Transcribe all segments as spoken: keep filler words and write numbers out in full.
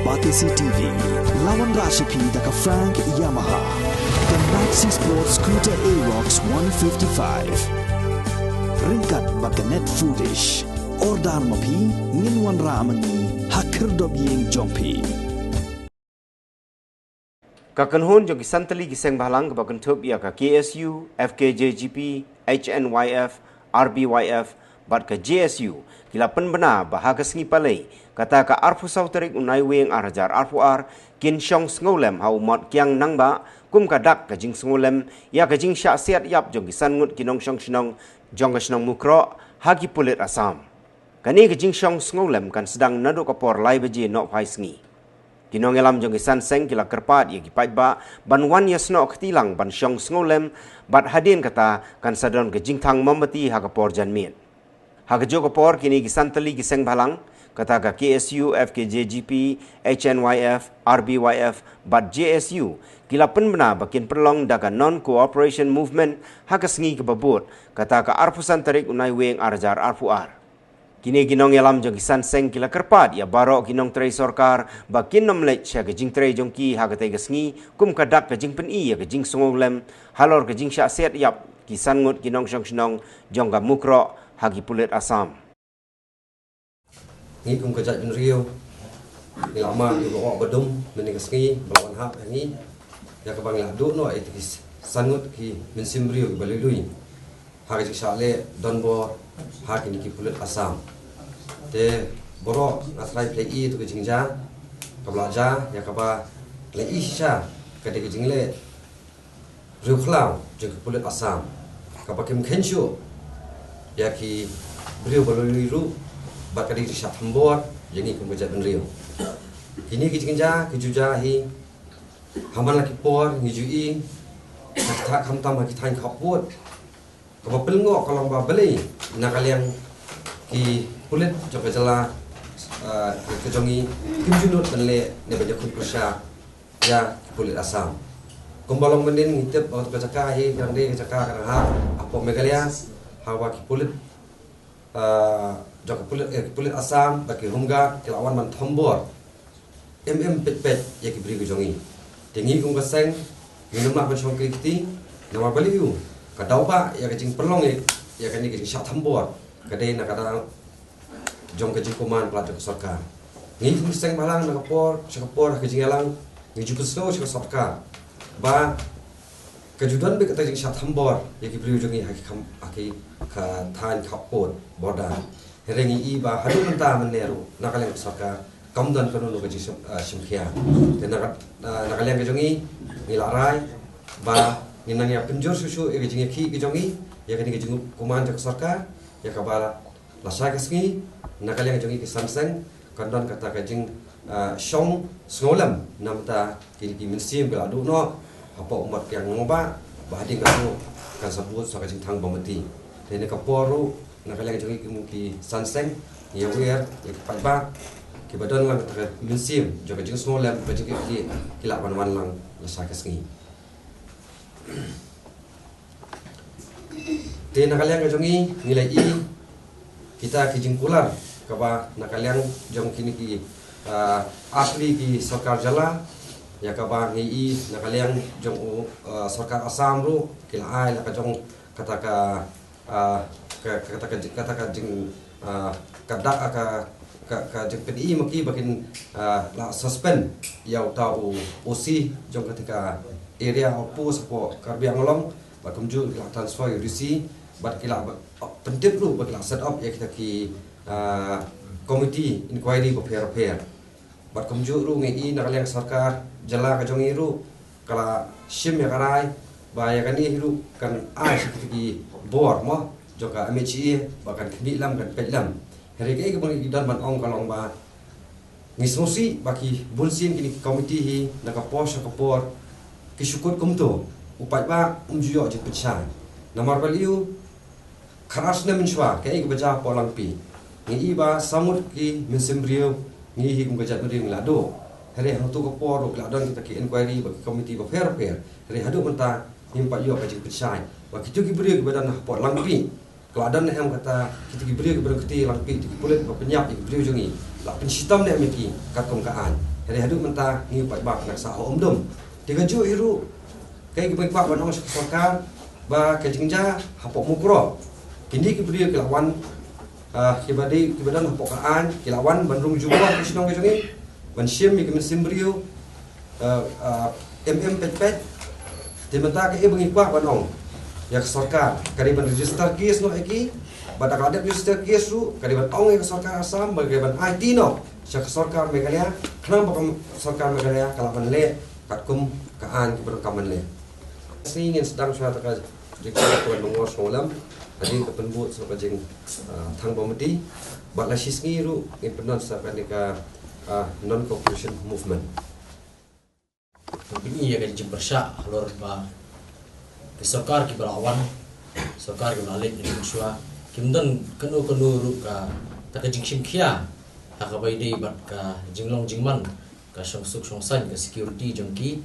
Batesi T V, la wanrah sha phi da ka Frank Yamaha, ka Maxi Sport Scooter Aerox one fifty-five. Ryngkat bad ka Net Foodish. Order ma phi, ngin wanrah ma ngi ha khyrdop ïing jong phi. Ka kynhun jong ki san tylli ki seng bhalang kaba kynthup ïa ka K S U, F K J G P, H N Y F, R B Y F bad ka J S U ki la pynbna ba ha ka sngi Palei, kata ka arphew saw tarik u Naiwieng ar hajar arphew ar, kin shong sngewlem ha u mot Kiang Nangbah kum ka dak ka jingsngewlem ïa ka jingshah siat ïap jong ki san ngut ki nongshong shnong jong ka shnong Mukroh ha ki pulit Assam. Kane ka jingshong sngewlem kan sdang naduh ka por lai baje nohphai sngi. Ki nongïalam jong ki san seng ki la kyrpad ïa ki paidbah ban wan ïasnoh kti lang ban shong sngewlem, bad hadien kata kan sa don ka jingthang mombati ha ka por janmiet. Ha kajuh ka por, kine ki san tylli ki seng bhalang, kata ka K S U, F K J G P, H N Y F, R B Y F bad J S U ki la pynbna ba kin pynlong da ka Non Cooperation Movement ha ka sngi kaba bud, kata ka arphew san tarik u Naiwieng ar hajar arphew ar. Kine ki nongïalam jong ki san seng ki la kyrpad ïa baroh ki nongtrei sorkar ba kin nym leit sha ka jingtrei jong ki ha katei ka sngi kum ka dak ka jingpyni ïa ka jingsngewlem halor ka jingshah siat ïap ki san ngut ki nongshong shnong jong ka Mukroh ha ki pulit Assam. Ngi kum ka jaitbynriew ngi la mad ïa u lyoh ba dum mynne ka sngi ba la wan hap ha ngi, ïa kaba ngi la duh noh ïa ki san ngut ki mynsiem briew kiba lui lui ha ka jingshah leh donbor ha kine ki pulit Assam. Te baroh nga tharai phi la i ïa ka jingjia kaba la jia, ïa kaba la i shisha ka dei ka jingleh riewkhlaw jong ki pulit Assam kaba kim kheiñ shuh ïa ki briew ba lui lui ruh, bad ka dei ka jingshah thombor ïa ngi kum ka jaitbynriew. Kine ki jingjia ki ju jia hi ha man la ki por, ngi ju i ha ki thaiñ, khamtam ha ki thaiñ khappud. Kaba pynlyngngoh ka long ba balei na ka liang ki pulit jong ka jylla, ah, ka jong ngi kim ju nud ban leh ne ban ïakhun pyrshah ïa ki pulit Assam. Kumba long mynnin ngi tip ba ka jaka hi ka dang dei ka jaka ka dang hap hapoh Meghalaya, ha kaba ki pulit, ah, jong ka pulit, eh, ki pulit Assam bad ki Home Guard ki la wan ban thombor im im peit peit ïa ki briew ki jong ngi. Te ngi kum ka seng ngim lah ban shong kylli kti, namar balei, ka daw ba ïa ka jingpynlong ïa, ïa kane ka jingshah thombor ka dei na ka daw jong ka jingkuman palat jong ka sorkar. Ngi kum ka seng bhalang na ka por sha ka por ha ka jingïalang ngi ju pynsngew sha ka sorkar ba ka ju don beit kata ka jingshah thombor ïa ki briew jong ngi ha ki kham, ha ki ka thaiñ khappud border. Hynrei ngi i ba haduh mynta mynne ruh na ka liang ka sorkar kam don kano kano ka jingshim, ah, shim khia. Te na ka, ah, na ka liang ka jong ngi ngi la rai ba ngin nang ïa pynjur shuh shuh ïa ka jingïakhih ka jong ngi ïa kane ka jingkuman jong ka sorkar, ïa kaba lashai ka sngi na ka liang ka jong ngi ki san seng kan don kata ka jing, ah, shong sngewlem namar ta ki, ki mynsiem ba la duh noh hapoh u mot Kiang Nangbah, ba hadien katto kan sa bud sa ka jingthang ba mati. Te na ka por ruh na ka liang jong ngi kum ki san seng ngi ïawer ïa ki paidbah kiba don lang kata ka mynsiem jong ka jingsngewlem, ka jingkitkhlieh, ki lah ban wan lang lashai ka sngi. Te na ka liang ka jong ngi ngi la i kita ki jingkular kaba na ka liang jong kine ki, ah, ar tylli ki sorkar jylla, ïa kaba ngi i na ka liang jong u, ah, sorkar Assam ruh ki la ai la ka jong kata ka, ah, ka, ka, kata ka, kata ka jing, ah, ka dak, ah, ka, ka, ka jingpyni ma ki ba kin, ah, la suspend ïa uta u O C jong kata ka area of post hapoh Karbi Anglong, bad kumjuh ki la transfer ïa u D C, bad ki la ba, pyntip ruh ba ki la set up ïa kita ki, ah, committee inquiry bapher bapher. Bad kumjuh ruh ngi i na ka liang sorkar jylla ka jong ngi ruh ka la shim ïa ka rai ba ïa kane hi ruh kan ai sha kita ki bor mo jong ka M H A ba kan khmih lem, kan peit lem. Hynrei kaei kaba ngi don ban ong ka long ba ngi sngewsih ba ki bun sien kine ki committee hi na ka por sha ka por ki shu kut kumto, u paidbah um ju ïoh jingpynshai. Namar balei, khatar snem mynshuwa kaei kaba jia hapoh Langpih, ngi i ba saw ngut ki mynsiem briew ngi hi kum ka jaitbynriew ngi la duh. Hynrei hangto ka por ruh ki la don kita ki inquiry bad ki committee bapher bapher, hynrei haduh mynta ngim pat ïoh ka jingpynshai ba kito ki briew kiba don hapoh Langpih, ka la don ne em kata kita ki briew kiba don kti Langpih, kita ki pulit ba pynïap ïa ki briew jong ngi, la pynshitom ne miki katkum ka aiñ. Hynrei haduh mynta ngi pat ba na sa ha um dum. Te ka juh hi ruh, ka ki ba kwah ban ong sha ka sorkar ba ka jingjia hapoh Mukroh, kine ki briew ki la wan, ah, ki ba dei, ki ba don hapoh ka aiñ, ki la wan ban rung jubor ki shnong ki jong ngi, ban shim ïa ki mynsiem briew, ah, ah, em em pet pet. Te mynta ka ei ba ngi kwah ban ong ïa ka sorkar, ka dei ban register case noh ïa ki. Bad da ka dep register case ruh, ka dei ban ong ïa ka sorkar Assam ba ka dei ban aiti noh sha ka sorkar Meghalaya, khnang ba ka sorkar Meghalaya ka lah ban leh katkum ka aiñ kaba donkam ban leh. Shi ngin sdang shuwa da ka jingkren ka wan bangor sngewlem, hadien ka pynbud sa ka jing, ah, thang ba mati. Bad la shi sngi ruh ngin pyndon sa kane ka, ah, non cooperation movement. Pynbeit ïa ka jingpyrshah halor ba ki sorkar kiba la wan, sorkar kiba la leit, ki dang shuwa kim don kano kano ruh ka, ta ka jingshim khia ha kaba ïadei bad ka jinglong jingman, ka shongsuk shongsaiñ, ka security jong ki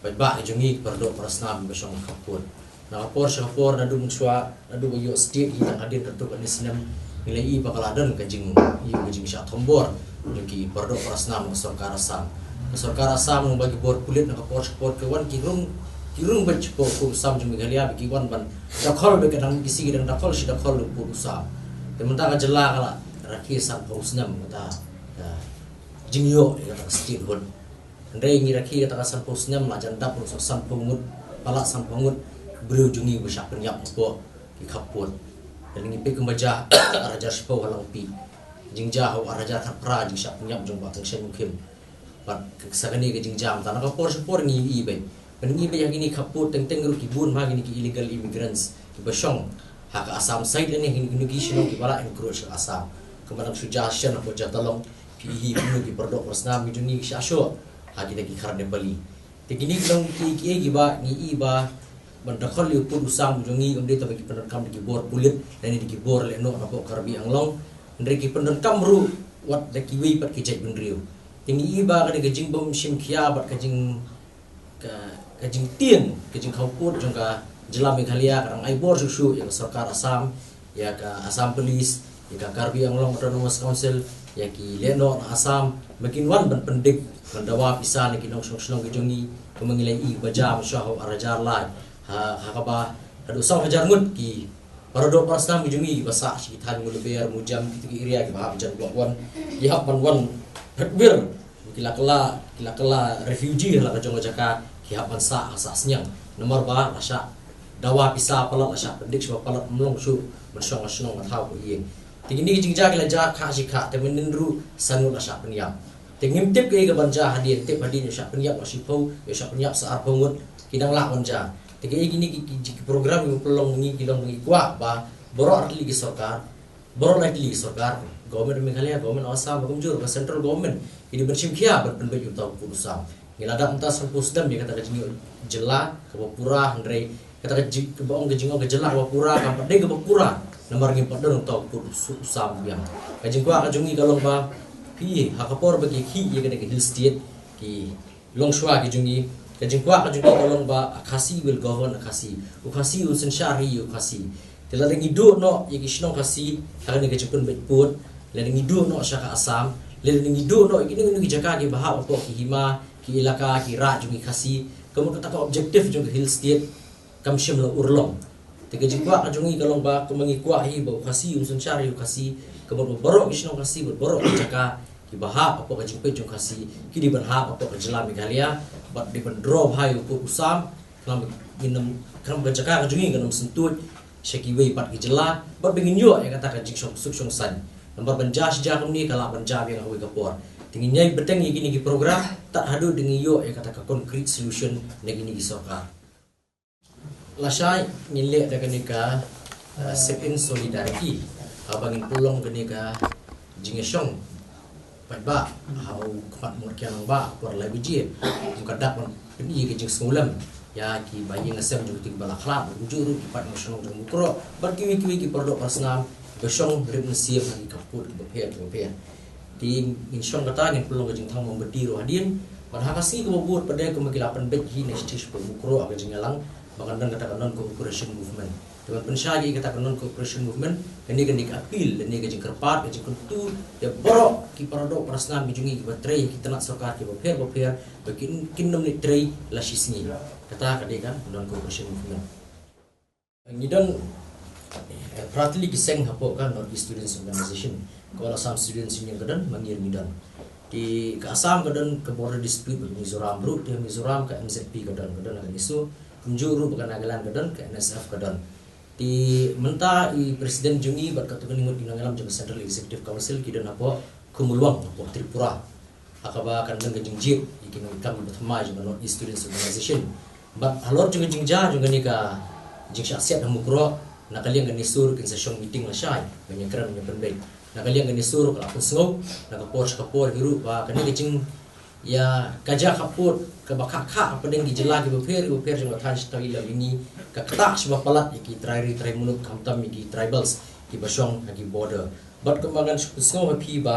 paidbah jong ngi, para doh para snam ba shong ha khappud. Na ka por sha ka por, naduh mynshuwa, naduh ba ïoh state hi tang hadien katto katne snem, ngi la i ba ka la don ka jing, i ka jingshah thombor jong ki para doh para snam ka sorkar Assam. Ka sorkar Assam naba ki bor pulit na ka por sha ka por ki wan ki rung, ki rung bad ki por u Assam jong Meghalaya, ba ki wan ban dakhol, ba ka dang ki sigi dang dakhol shi dakhol u pud u Assam. Te mynta ka jylla ka la rakhe sanphew snem kata ka jingïoh ïa kata ka statehood. Hynrei ngi rakhe kata ka sanphew snem, la jan dap ruh sa sanphew ngut, palat sanphew ngut briew jong ngi ba shah pynïap hapoh ki khappud. Lada ngi peit kumba jia ha ar hajar shiphew ha Langpih, jingjia ha u ar hajar khatphra, jingshah pynïap jong Bah Thengseiñ Mukhim. Bad sa kane ka jingjia mynta na ka por sha por ngi i beit. Ban ngi beit ha kine ki khappud teng teng ruh ki bun ma kine ki illegal immigrants kiba shong ha ka Assam side lane kine ki shnong kiba la encroach ha Assam. Kumba dang shu jia shen hapoh Jatalong, ki i hi kumno ki para doh para snam ki jong ngi ki shah shoh ha kita ki khar Nepali. Te kine ki long ki, ki, kiba ngi i ba ban dakhol ïa u pud u Assam jong ngi, ym dei tang ba ki pyndonkam da ki bor pulit lane da ki bor lehnoh napoh Karbi Anglong, hynrei ki pyndonkam ruh wat da kiwei pat ki jaitbynriew. Te ngi i ba ka dei ka jingbym shim khia bad ka jing, ka, ka jingtieng, ka jingkhaw pud jong ka jylla Meghalaya ka dang ai bor shuh shuh ïa ka sorkar Assam, ïa ka Assam Police, ïa ka Karbi Anglong Autonomous Council, ïa ki lehnoh na Assam, ba kin wan ban pyndik, ban dawa pisa na ki nongshong shnong ki jong ngi, kumba ngi la i ba jia mynshuwa ha u ar hajar lai, ha, ha kaba haduh saw hajar ngut ki para doh para snam ki jong ngi kiba sah sha ki thaiñ Ngulber, Mujam, kito ki area kiba hap jan block one, ki hap ban wan phet wir. Ki la kylla, ki la kylla refugee ha la ka jong ka jaka, ki hap ban sah ha sah sniang. Namar ba la shah dawa pisa palat, la shah pyndik shuwa palat, ym long shuh ban shong ha shnong ha thaw ha ïing. Te kine ki jingjia ki la jia kha shi kha, te mynnin ruh san ngut la shah pynïap. Te ngim tip kaei kaban jia hadien, tip hadien ïoh shah pynïap, ïoh shiphew, ïoh shah pynïap sa arphew ngut, ki dang lah ban jia. Te kaei kine ki, ki, ki program kiba pynlong ngi, ki long ngi kwah ba baroh ar tylli ki sorkar, baroh lai tylli ki sorkar, Government of Meghalaya, Government of Assam, ba kumjuh ka Central Government, ki dei ban shim khia ban pynbeit ïa uta u pud u Assam. Ngi la dap mynta sanphew snem ïa kata ka jingïoh jylla kaba pura, hynrei kata ka jing, kaba ong ka jingong ka jylla kaba pura kam pat dei kaba pura namar ngim pat don uta u pud u Assam biang. Ka jingkwah ka jong ngi ka long ba phi ha ka por ba ki khih ïa kane ka Hill State, ki longshuwa ki jong ngi, ka jingkwah ka jong ngi ka long ba a Khasi will govern a Khasi. U Khasi un synshar hi ïa u Khasi. Te lada ngi duh noh ïa ki shnong Khasi ha kane ka jingpynbeit pud, lada ngi duh noh sha ka Assam, lada ngi duh noh ïa kine kine ki jaka kiba hap hapoh ki hima, ki elaka, ki raid jong ngi Khasi, ka mut kata ka objective jong ka Hill State kam shym la urlong. Te ka jingkwah ka jong ngi ka long ba kumba ngi kwah hi ba u Khasi un synshar hi u Khasi, ka mut ba baroh ki shnong Khasi bad baroh ki jaka kiba hap hapoh ka jingpeit jong Khasi ki dei ban hap hapoh ka jylla Meghalaya, bad dei ban draw bha ïa u pud u Assam, khnang ba ngin ym, khnang ba ka jaka ka jong ngi kan ym syntuid sha kiwei pat ki jylla, bad ba ngin ïoh ïa kata ka jingsuk shongsaiñ. Namar ban jia shi jia kumne ka lah ban jia biang ha kawei ka por. Te ngin ïai bteng ïa kine ki program tad haduh da ngi ïoh ïa kata ka concrete solution na kine ki sorkar. Lashai ngin leh da kane ka, uh, Sip In Solidarity, haba ngin pynlong kane ka jingïashong paidbah ha u khmat Mawryngkneng ba por lai baje. Kum ka dak ban pyni ka jingsngewlem ïa ki ba ïing sem jong ki ba la khlad, kumjuh ruh ki paid nongshong shnong jong Mukroh bad kiwei kiwei ki para doh para snam ba shong rit mynsiem ha ki khappud kiba pher kiba pher. Te ngin shong kata, ngin pynlong ka jingthang mombati ruh hadien. Bad ha ka sngi kaba bud pat de kumba ki la pynbeit hi na stage Mukroh ha ka jingïalang ba kan don kata ka non cooperation movement. Te ban pynshai ïa kata ka non cooperation movement, kane ka dei ka appeal lane ka jingkyrpad, ka jingkyntu ïa baroh ki paradoh parasnam ki jong ngi kiba trei ki tnat sorkar kiba pher ba pher ba kin kin nym leit trei la shi sngi. Kata ka dei ka non cooperation movement. Ngi don, eh, pratli ki seng hapoh ka North East Students Organization, ka All Assam Students Union ka don, ma ngi ngi don. Te ka Assam ka don ka border dispute bad Mizoram ruh, te Mizoram ka M Z P ka don, ka don ka NESO, kumjuh ruh ba ka Nagaland ka don, ka N S F ka don. Te mynta i president jong ngi bad katto katne ngut ki nongïalam jong ka Central Executive Council ki don hapoh Khumulwng hapoh Tripura. Ha kaba kan don ka jingjied ïa ki nongkam kiba thymmai jong ka North East Students Organization. Bad halor jong ka jingjia jong kane ka jingshah siat ha Mukroh, na ka liang ka NESO kin sa shong meeting lashai ban ïakren ïapynbeit. Na ka liang ka NESO ka la pynsngew na ka por sha ka por hi ruh ba kane ka jing ïa ka jia khappud kaba khah khah hapdeng ki jylla kiba pher kiba pher jong ka thaiñ shatei lam mihngi ka ktah shaba palat ïa ki trai ri trai muluk khamtam ïa ki tribals kiba shong ha ki border. Bad kumba ngan shu pynsngew ha phi ba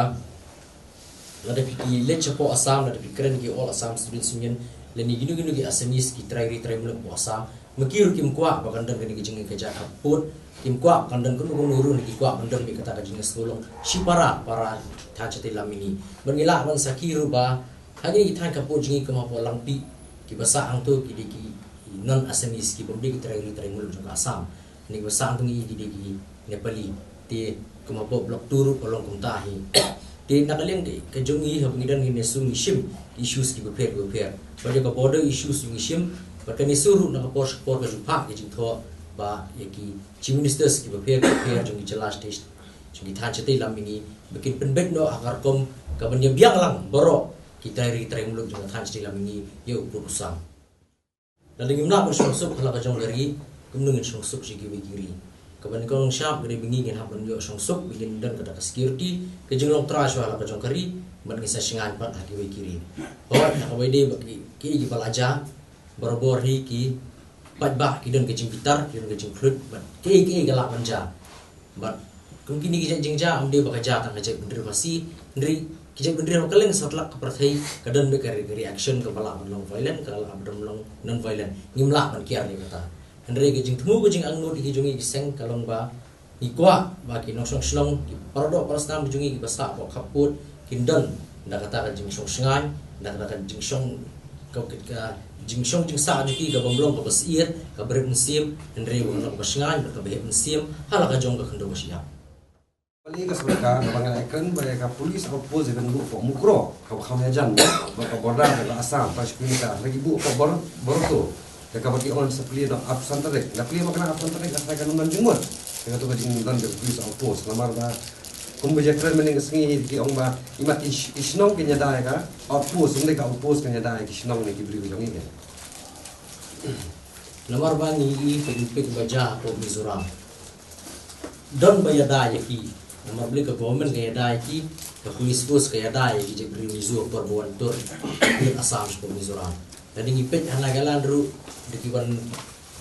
lada phi ki leit shapoh Assam, lada phi kren ki All Assam Students Union, lane kino kino ki Assamese ki trai ri trai muluk hapoh Assam, ma ki ruh kim kwah ba kan don kane ka jingïakajia khappud, kim kwah ba kan don kano kano ruh, ki kwah ban don beit kata ka jingïasngewlong shi para para thaiñ shatei lam mihngi. Bad ngi lah ban sakhi ruh ba ha kine ki thaiñ khappud jong ngi kum hapoh Langpih, kiba sah hangto ki dei ki non Assamese, ki bym dei ki trai ri trai muluk jong ka Assam. Kine kiba sah hangto ngi ki dei ki Nepali. Te kum hapoh Block Two ruh ka long kumta hi. Te na ka liang ka jong ngi haba ngi don ngi NESO ngi shim ki issues kiba pher kiba pher. Bad ïa ka border issues ngi shim, bad ka NESO ruh na ka por sha ka por ka ju phah ka jingthoh ba ïa ki Chief Ministers kiba pher kiba pher jong ki jylla shatei, jong ki thaiñ shatei lam mihngi ba kin pynbeit noh ha ka rukom kaban ïa biang lang baroh ki trai ri trai muluk jong ka thaiñ shatei lam mihngi ïa u pud u sam. Lada ngim lah ban shong suk ha la ka jong ka ri, kumno ngin shong suk sha kiwei ki ri? Kaba nyngkong nyngshap ka dei ba ngi ngin hap ban ïoh shong suk ba ngin don kata ka security, ka jinglong trai shuwa ha la ka jong ka ri, bad ngin sa shngaiñ pat ha kiwei ki ri. Hooid, ha kaba ïadei bad ki, ki, kiba la jia, barabor hi ki paidbah ki don ka jingbitar, ki don ka jingkhlut, bad kiei kiei ka lah ban jia. Bad kum kine ki jait jingjia, ym dei ba ka jia tang ka jaitbynriew Khasi, hynrei ki jaitbynriew ha kylleng satlak ka pyrthei ka don beit ka re-, ka reaction kaba lah ban long violent, ka lah ban long non violent. Ngim lah ban kiar ïa kata. Hynrei ka jingthmu ka jingangnud ïa ki jong ngi ki seng ka long ba ngi kwah ba ki nongshong shnong, ki paradoh parasnam ki jong ngi kiba sah hapoh khappud kin don da kata ka jingshong shngaiñ, da kata ka jingshong, ka, ka, ka jingshong jingsah jong ki kabym long kaba syier, kaba rit mynsiem, hynrei ba long kaba shngaiñ bad kaba heh mynsiem ha la ka jong ka khyndew ka shyiap. Balei ka sorkar kaba nga la kren ba ïa ka police outpost ïa ka ngi buh hapoh Mukroh kaba kham hajan bad ka border ka Assam, pais kilometer, lada ki buh hapoh bor-, Boroto. Ïa kaba ki ong sa plie da arphew san tarik. Nga plie ma kane arphew san tarik nga tharai kan ym don jingmut ïa kato ka jingdon ka police outpost. Namar ba kumba jia kren mynne ka sngi ki ong ba i mat i sh-, i shnong kin ïada ïa ka outpost, ym dei ka outpost kan ïada ïa ki shnong ne ki briew jong ngi. Namar ba ngi i peit ba jia hapoh Mizoram. Don ba ïada ïa ki. Namar balei ka government ka ïada ïa ki, ka police force ka ïada ïa ki jaitbynriew Mizo ha por ba wan tur pulit Assam shapoh Mizoram. Lada ngi peit ha Nagaland ruh da ki wan,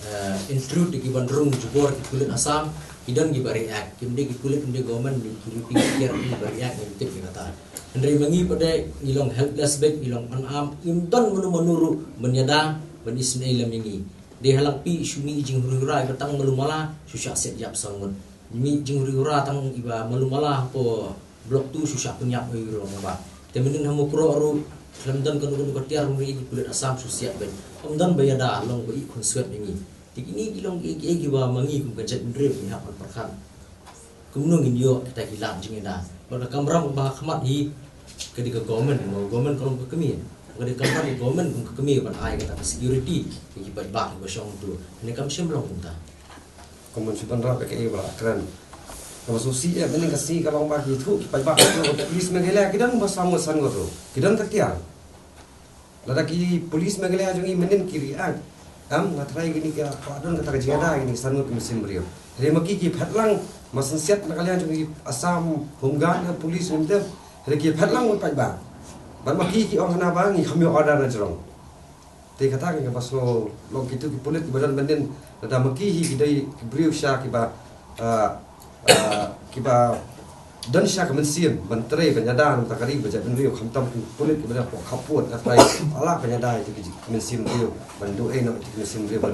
eh, intrude, da ki wan rung jubor ki pulit Assam, ki don kiba react. Kim dei ki pulit, kim dei government, ki ruh ki kiar kiba react, ngi tip ïa kata. Hynrei ma ngi pat de ngi long helpless beit, ngi long unarmed, ngim don mano mano ruh ban ïada ban isynei lem ïa ngi. Dei ha Langpih shu mih i jinghuri hura iba tang malu mala shu shah siat ïap saw ngut. Mih jinghuri hura tang iba malu mala hapoh Block Two shu shah pynïap ïa u rong ba. Te mynnin ha Mukroh ruh khlem don kano kano ka tiar, hynrei ki pulit Assam shu siat beit. Ym don ba ïada, long ba ïeh khunswet ïa ngi. Te kine ki long kiei kiei kiba ma ngi kum ka jaitbynriew ngi hap ban pyrkhat. Kumno ngin ïoh kita ki lad jingïada? Bad ka kamram kaba ha khmat hi ka dei ka government, ka government ka long ka kmie. Ka dei ka kamram ka government kum ka kmie ban ai kata ka security ïa ki paidbah kiba shong hangto. Kane kam shym long kumta. Kumba shu ban rah ba kaei ba la kren. Kaba shu sih ïa mynnin ka sngi ka long ba ki thuh ki paidbah ki police Meghalaya ki don ba saw ngut san ngut ruh. Ki don ka tiar. Lada ki police Meghalaya jong ngi mynnin ki react, em, nga tharai kine ki kwah don kata ka jingïada kine ki san ngut ki mynsiem briew. Hynrei ma ki ki phet lang, ma synsiat na ka liang jong ki Assam Home Guard ne police ne mynta. Hynrei ki phet lang, wat paidbah. Bad ma ki ki ong hana ba ngi kham ïoh order na jrong. Te kata ka ba sngew long kito ki pulit kiba don mynnin, lada ma ki hi ki dei ki briew sha kiba, ah, ah, kiba don sha ka mynsiem ban trei ban ïada na ka bynta ka ri bad jaitbynriew, khamtam ki pulit kiba don hapoh khappud, ka trai ala ban ïada ïa ki mynsiem briew ban duh ei na ki mynsiem briew ban